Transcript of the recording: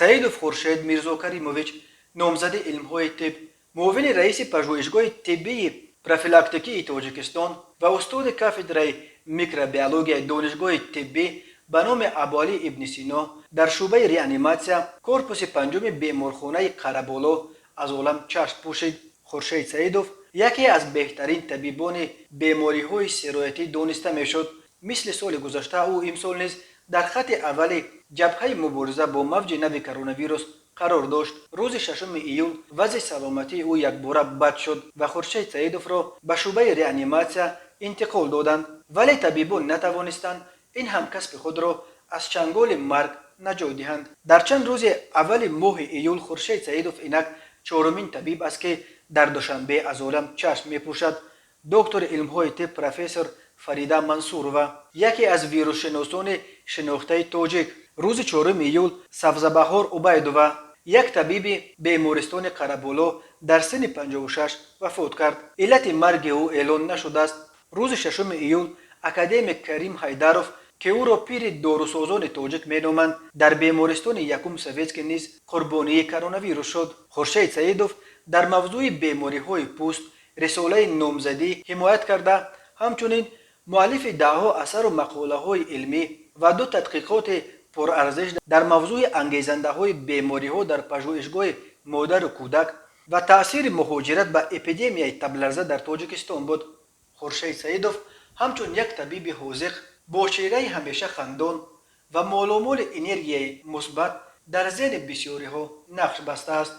Саидов Хуршед Мирзокаримович, номзади илмҳои тиб, муовини раиси Пажӯҳишгоҳи тиббии профилактикии Тоҷикистон ва устоди кафедраи микробиологияи Донишгоҳи тиббӣ ба номи Абуалӣ ибни Сино дар шӯъбаи реаниматсия, корпуси панҷуми беморхонаи Қараболо аз олам чашм пӯшид. Хуршед Саидов яке аз беҳтарин табибони бемориҳои сироятӣ дониста мешуд. Мисли соли гузашта, ӯ имсол низ дар хати аввали ҷабҳаи мубориза бо мавҷи нави коронавирус қарор дошт. Рӯзи 6 июл вазъи саломатии ӯ якбора бад шуд ва Хуршед Саидовро ба шӯъбаи реаниматсия интиқол доданд, вале табибон натавонистанд ин ҳамкасби худро аз чанголи марг наҷот диҳанд. Дар чанд рӯзи аввали моҳи июл Хуршед Саидов инак чорумин табиб аст, ки дар Душанбе аз олам чашм мепӯшад. Доктори илмҳои тиб, профессор Фарида Мансурова, яке аз вирусшиносони шинохтаи тоҷик. Рӯзи 4 июл Савзабаҳор Убайдова, як табиби бемористони Қараболо, дар синни 56 вафот кард. Иллати марги ӯ эълон нашудааст. Рӯзи 6 июл академик Карим Ҳайдаров, ки ӯро пири дорусозони тоҷик меноманд, дар бемористони якум Советский низ қурбонии коронавирус шуд. Хуршед Саидов дар мавзӯи бемориҳои пӯст рисолаи номзадӣ ҳимоят карда, ҳамчунин муаллифи даҳҳо асару мақолаҳои илмӣ ва ду тадқиқоти пурарзиш дар мавзӯи ангезандаҳои бемориҳо дар пажӯҳишгоҳи модару кӯдак ва таъсири муҳоҷират ба эпидемияи табларза дар Тоҷикистон буд. Хуршед Саидов ҳамчун як табиби ҳозиқ бо чеҳраи ҳамеша хандон ва моломоли энергияи мусбат дар зеҳни бисёриҳо нақш бастааст.